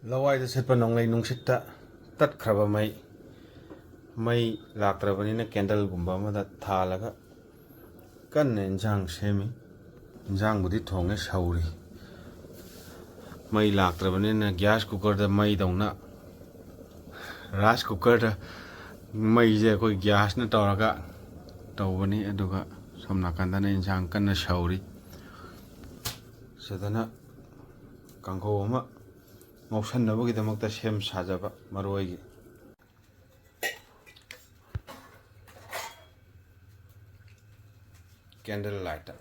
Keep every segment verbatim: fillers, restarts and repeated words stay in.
ꯂꯋꯥꯏꯗ ꯆꯠꯄ ꯅꯣꯡꯂꯩ ꯅꯨꯡꯁꯤꯠꯇ ꯇꯠꯈ꯭ꯔꯕ ꯃꯩ, ꯃꯩ ꯂꯥꯛꯇ꯭ꯔꯕꯅꯤꯅ candleꯒꯨꯝꯕ ꯑꯃꯗ ꯊꯥꯜꯂꯒ ꯀꯟꯅ ꯏꯟꯁꯥꯡ ꯁꯦꯝꯃꯤ꯫ ꯏꯟꯁꯥꯡꯕꯨꯗꯤ ꯊꯣꯡꯉꯦ, ꯁꯧꯔꯤ꯫ ꯃꯩ ꯂꯥꯛꯇ꯭ꯔꯕꯅꯤꯅ gas cookerꯗ ꯃꯩꯗꯧꯅ, rice cookerꯗ ꯃꯩꯁꯦ ꯑꯩꯈꯣꯏ gasꯅ ꯇꯧꯔꯒ ꯇꯧꯕꯅꯤ꯫ ꯑꯗꯨꯒ ꯁꯣꯝ ꯅꯥꯀꯟꯗꯅ ꯏꯟꯁꯥꯡ ꯀꯟꯅ ꯁꯧꯔꯤ꯫ ꯁꯤꯗꯅ ꯀꯥꯡꯍꯧ ꯑꯃ ꯉꯧꯁꯟꯅꯕꯒꯤꯗꯃꯛꯇ ꯁꯦꯝ ꯁꯥꯖꯕ ꯃꯔꯣꯏꯒꯤ꯫ Candle lightꯇ꯫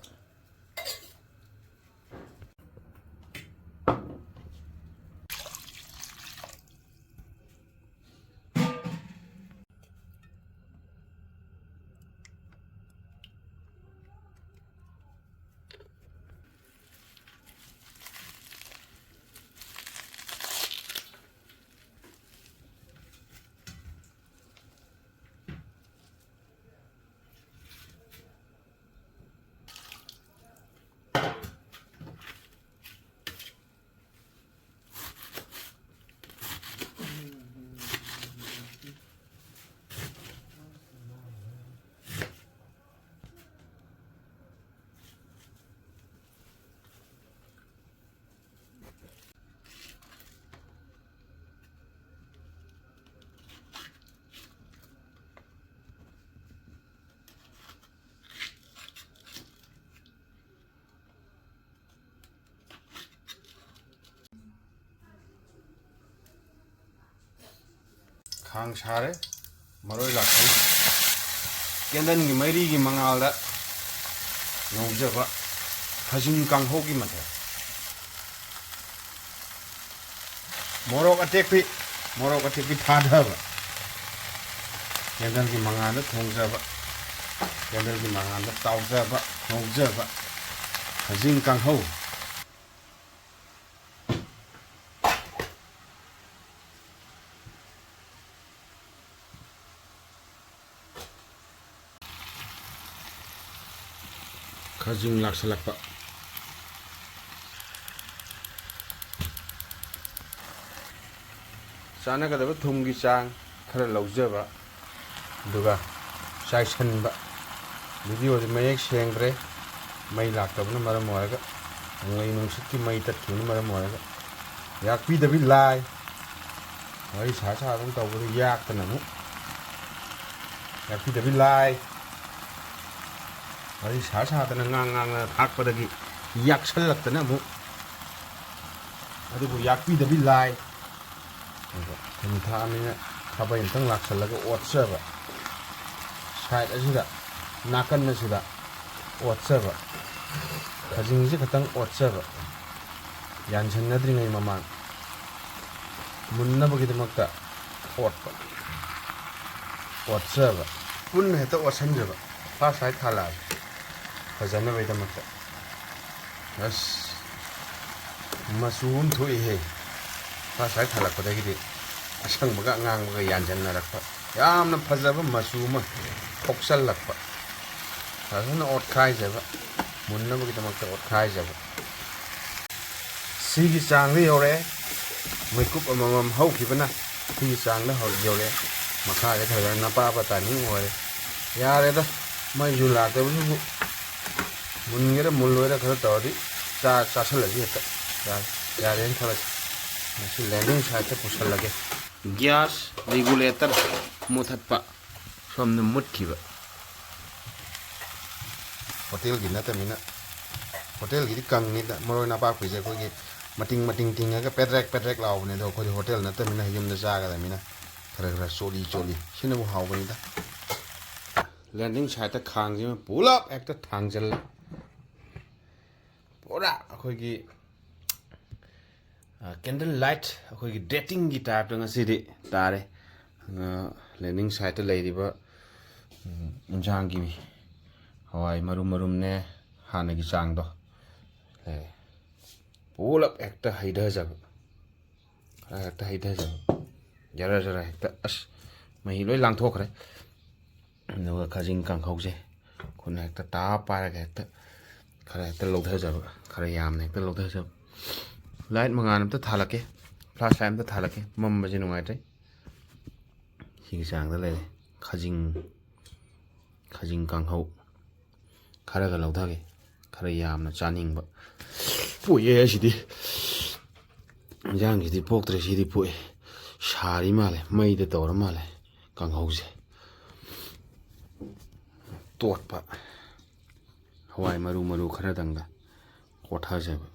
ꯈꯥꯡ ꯁꯥꯔꯦ, ꯃꯔꯣꯏ ꯂꯥꯛꯁꯜꯂꯤ꯫ Candleꯒꯤ ꯃꯩꯔꯤꯒꯤ ꯃꯉꯥꯜꯗ ꯉꯧꯖꯕ ꯈꯥꯖꯤꯡ ꯀꯥꯡꯍꯧꯒꯤ ꯃꯊꯦꯜ꯫ ꯃꯣꯔꯣꯛ ꯑꯇꯦꯛꯄꯤ, ꯃꯣꯔꯣꯛ ꯑꯇꯦꯛꯄꯤ ꯊꯥꯗꯕ꯫ Candleꯒꯤ ꯃꯉꯥꯜꯗ ꯊꯣꯡꯖꯕ, candleꯒꯤ ꯃꯉꯥꯜꯗ ꯇꯥꯎꯖꯕ, ꯉꯧꯖꯕ ꯈꯥꯖꯤꯡ ꯀꯥꯡꯍꯧ꯫ ꯈꯥꯖꯤꯡ ꯂꯥꯛꯁꯜꯂꯛꯄ꯫ ꯆꯥꯟꯅꯒꯗꯕ ꯊꯨꯝꯒꯤ ꯆꯥꯡ ꯈꯔ ꯂꯧꯖꯕ, ꯑꯗꯨꯒ ꯆꯥꯏꯁꯟꯕ꯫ ꯚꯤꯗꯤꯑꯣꯁꯦ ꯃꯌꯦꯛ ꯁꯦꯡꯗ꯭ꯔꯦ, ꯃꯩ ꯂꯥꯛꯇꯕꯅ ꯃꯔꯝ ꯑꯣꯏꯔꯒ꯫ ꯅꯣꯡꯂꯩ ꯅꯨꯡꯁꯤꯠꯀꯤ ꯃꯩ ꯇꯠꯈꯤꯕꯅ ꯃꯔꯝ ꯑꯣꯏꯔꯒ꯫ ꯌꯥꯛꯄꯤꯗꯕꯤ ꯂꯥꯏ꯫ ꯋꯥꯔꯤ ꯁꯥ ꯁꯥꯗꯅ ꯇꯧꯕꯗ ꯌꯥꯛꯇꯅ ꯑꯃꯨꯛ꯫ ꯌꯥꯛꯄꯤꯗꯕꯤ ꯂꯥꯏ꯫ ꯋꯥꯔꯤ ꯁꯥ ꯁꯥꯗꯅ, ꯉꯥꯡ ꯉꯥꯡꯅ ꯊꯥꯛꯄꯗꯒꯤ ꯌꯥꯛꯁꯜꯂꯛꯇꯅ ꯑꯃꯨꯛ꯫ ꯑꯗꯨꯕꯨ ꯌꯥꯛꯄꯤꯗꯕꯤ ꯂꯥꯏ꯫ ꯑꯗꯨꯒ ꯊꯨꯝ ꯊꯥꯛꯑꯃꯤꯅ ꯈꯥꯕꯩ ꯑꯝꯇꯪ ꯂꯥꯛꯁꯜꯂꯒ ꯑꯣꯠꯆꯕ꯫ ꯁꯥꯏꯠ ꯑꯁꯤꯗ, ꯅꯥꯀꯟ ꯑꯁꯤꯗ ꯑꯣꯠꯆꯕ꯫ ꯈꯖꯤꯡꯁꯤ ꯈꯇꯪ ꯑꯣꯠꯆꯕ꯫ ꯌꯥꯟꯁꯤꯟꯅꯗ꯭ꯔꯤꯉꯩ ꯃꯃꯥꯡ ꯃꯨꯟꯅꯕꯒꯤꯗꯃꯛꯇ ꯑꯣꯠꯄ꯫ ꯑꯣꯠꯆꯕ꯫ ꯄꯨꯟꯅ ꯍꯦꯛꯇ ꯑꯣꯠꯁꯟꯖꯕ꯫ First side ꯊꯥꯜꯂꯛꯑꯒꯦ꯫ ꯐꯖꯅꯕꯒꯤꯗꯃꯛꯇ꯫ ꯑꯁ, ꯃꯆꯨ ꯑꯃ ꯊꯣꯛꯏꯍꯦ꯫ First side ꯊꯥꯜꯂꯛꯄꯗꯒꯤꯗꯤ ꯑꯁꯪꯕꯒ ꯑꯉꯥꯡꯕꯒ ꯌꯥꯟꯁꯤꯟꯅꯔꯛꯄ꯫ ꯌꯥꯝꯅ ꯐꯖꯕ ꯃꯆꯨ ꯑꯃ ꯊꯣꯛꯆꯜꯂꯛꯄ꯫ ꯐꯖꯅ ꯑꯣꯠꯈꯥꯏꯖꯕ꯫ ꯃꯨꯟꯅꯕꯒꯤꯗꯃꯛꯇ ꯑꯣꯠꯈꯥꯏꯖꯕ꯫ ꯁꯤꯒꯤ ꯆꯥꯡꯗ ꯌꯧꯔꯛꯑꯦ꯫ ꯃꯩꯀꯨꯞ ꯑꯃꯃꯝ ꯍꯧꯈꯤꯕꯅ ꯁꯤꯒꯤ ꯆꯥꯡꯗ ꯍꯧ-, ꯌꯧꯔꯛꯑꯦ꯫ ꯃꯈꯥꯗ ꯈꯔ ꯈꯔ ꯅꯄꯥꯕ ꯇꯥꯏꯃꯤꯡ ꯑꯣꯏꯔꯦ꯫ ꯌꯥꯔꯦꯗ, ꯃꯩꯁꯨ ꯂꯥꯛꯇꯕꯁꯤꯕꯨ꯫ ꯃꯨꯟꯒꯦꯔ ꯃꯨꯜꯂꯣꯏꯔ ꯈꯔ ꯇꯧꯔꯗꯤ ꯆꯥ-, ꯆꯥꯁꯜꯂꯁꯤ ꯍꯦꯛꯇ꯫ ꯌꯥꯔꯦ, ꯌꯥꯔꯦꯅ ꯈꯜꯂꯁꯤ꯫ ꯃꯁꯤ ꯂꯦꯟꯗꯤꯡ ꯁꯥꯏꯠꯇ ꯄꯨꯁꯜꯂꯒꯦ꯫ ꯒ꯭ꯌꯥꯁ ꯔꯤꯒꯨꯂꯦꯇꯔ ꯃꯨꯊꯠꯄ꯫ ꯁꯣꯝꯗ ꯃꯨꯠꯈꯤꯕ꯫ ꯍꯣꯇꯦꯜꯒꯤ ꯅꯠꯇꯕꯅꯤꯅ, ꯍꯣꯇꯦꯜꯒꯤꯗꯤ ꯀꯪꯉꯤꯗ, ꯃꯔꯣꯏ ꯅꯄꯥꯛꯄꯤꯁꯦ ꯑꯩꯈꯣꯏꯒꯤ ꯃꯇꯤꯡ ꯃꯇꯤꯡ ꯇꯤꯡꯉꯒ ꯄꯦꯗ꯭ꯔꯦꯛ ꯄꯦꯗ꯭ꯔꯦꯛ ꯂꯥꯎꯕꯅꯦ, ꯑꯗꯣ ꯑꯩꯈꯣꯏꯗꯤ ꯍꯣꯇꯦꯜ ꯅꯠꯇꯕꯅꯤꯅ ꯌꯨꯝꯗ ꯆꯥꯒꯗꯕꯅꯤꯅ ꯈꯔ ꯈꯔ ꯆꯣꯠꯂꯤ ꯆꯣꯠꯂꯤ, ꯁꯤꯅꯕꯨ ꯍꯥꯎꯕꯅꯤꯗ꯫ ꯂꯦꯟꯗꯤꯡ ꯁꯥꯏꯠꯇ ꯈꯥꯡꯁꯤꯃ ꯄꯨꯂꯞ ꯍꯦꯛꯇ ꯊꯥꯡꯖꯜꯂꯦ꯫ ꯄꯨꯔꯥ ꯑꯩꯈꯣꯏꯒꯤ, ꯑ, ꯀꯦꯟꯗꯜ ꯂꯥꯏꯠ, ꯑꯩꯈꯣꯏꯒꯤ ꯗꯦꯇꯤꯡꯒꯤ ꯇꯥꯏꯞꯇ ꯉꯁꯤꯗꯤ ꯇꯥꯔꯦ꯫ ꯑ, ꯂꯦꯟꯗꯤꯡ ꯁꯥꯏꯠꯇ ꯂꯩꯔꯤꯕ, ꯎꯝ, ꯏꯟꯖꯥꯡꯒꯤ ꯍꯋꯥꯏ ꯃꯔꯨꯝ ꯃꯔꯨꯝꯅꯦ, ꯍꯥꯟꯅꯒꯤ ꯆꯥꯡꯗꯣ꯫ ꯑꯦ, ꯄꯨꯂꯞ ꯍꯦꯛꯇ ꯍꯩꯊꯖꯕ꯫ ꯈꯔ ꯍꯦꯛꯇ ꯍꯩꯊꯖꯕ꯫ ꯖꯔ ꯖꯔ ꯍꯦꯛꯇ, ꯑꯁ, ꯃꯍꯤ ꯂꯣꯏ ꯂꯥꯡꯊꯣꯛꯈ꯭ꯔꯦ꯫ ꯑꯗꯨꯒ ꯈꯥꯖꯤꯡ ꯀꯥꯡꯍꯧꯁꯦ ꯈꯨꯠꯅ ꯍꯦꯛꯇ ꯇꯥ ꯄꯥꯏꯔꯒ ꯍꯦꯛꯇ ꯈꯔ ꯍꯦꯛꯇ ꯂꯧꯊꯖꯕ, ꯈꯔ ꯌꯥꯝꯅ ꯍꯦꯛꯇ ꯂꯧꯊꯖꯕ꯫ ꯂꯥꯏꯠ ꯃꯉꯥꯜ ꯑꯝꯇ ꯊꯥꯜꯂꯛꯀꯦ꯫ ꯐ꯭ꯂꯥꯁ ꯂꯥꯏꯠ ꯑꯝꯇ ꯊꯥꯜꯂꯛꯀꯦ, ꯃꯝꯕꯁꯦ ꯅꯨꯡꯉꯥꯏꯇ꯭ꯔꯦ꯫ ꯁꯤꯒꯤ ꯆꯥꯡꯗ ꯂꯩꯔꯦ꯫ ꯈꯥꯖꯤꯡ, ꯈꯥꯖꯤꯡ ꯀꯥꯡꯍꯧ ꯈꯔꯒ ꯂꯧꯊꯒꯦ, ꯈꯔ ꯌꯥꯝꯅ ꯆꯥꯅꯤꯡꯕ ꯄꯣꯛꯑꯦ꯫ ꯑꯁꯤꯗꯤ ꯏꯟꯖꯥꯡꯁꯤꯗꯤ ꯄꯣꯛꯇ꯭ꯔꯦ, ꯁꯤꯗꯤ ꯄꯣꯛꯑꯦ꯫ ꯁꯥꯔꯤ ꯃꯥꯜꯂꯦ, ꯃꯩꯗ ꯇꯧꯔ ꯃꯥꯜꯂꯦ ꯀꯥꯡꯍꯧꯁꯦ꯫ ꯇꯣꯠꯄ ꯍꯋꯥꯏ ꯃꯔꯨ ꯃꯔꯨ ꯈꯔꯗꯪꯒ ꯀꯣꯊꯖꯕ꯫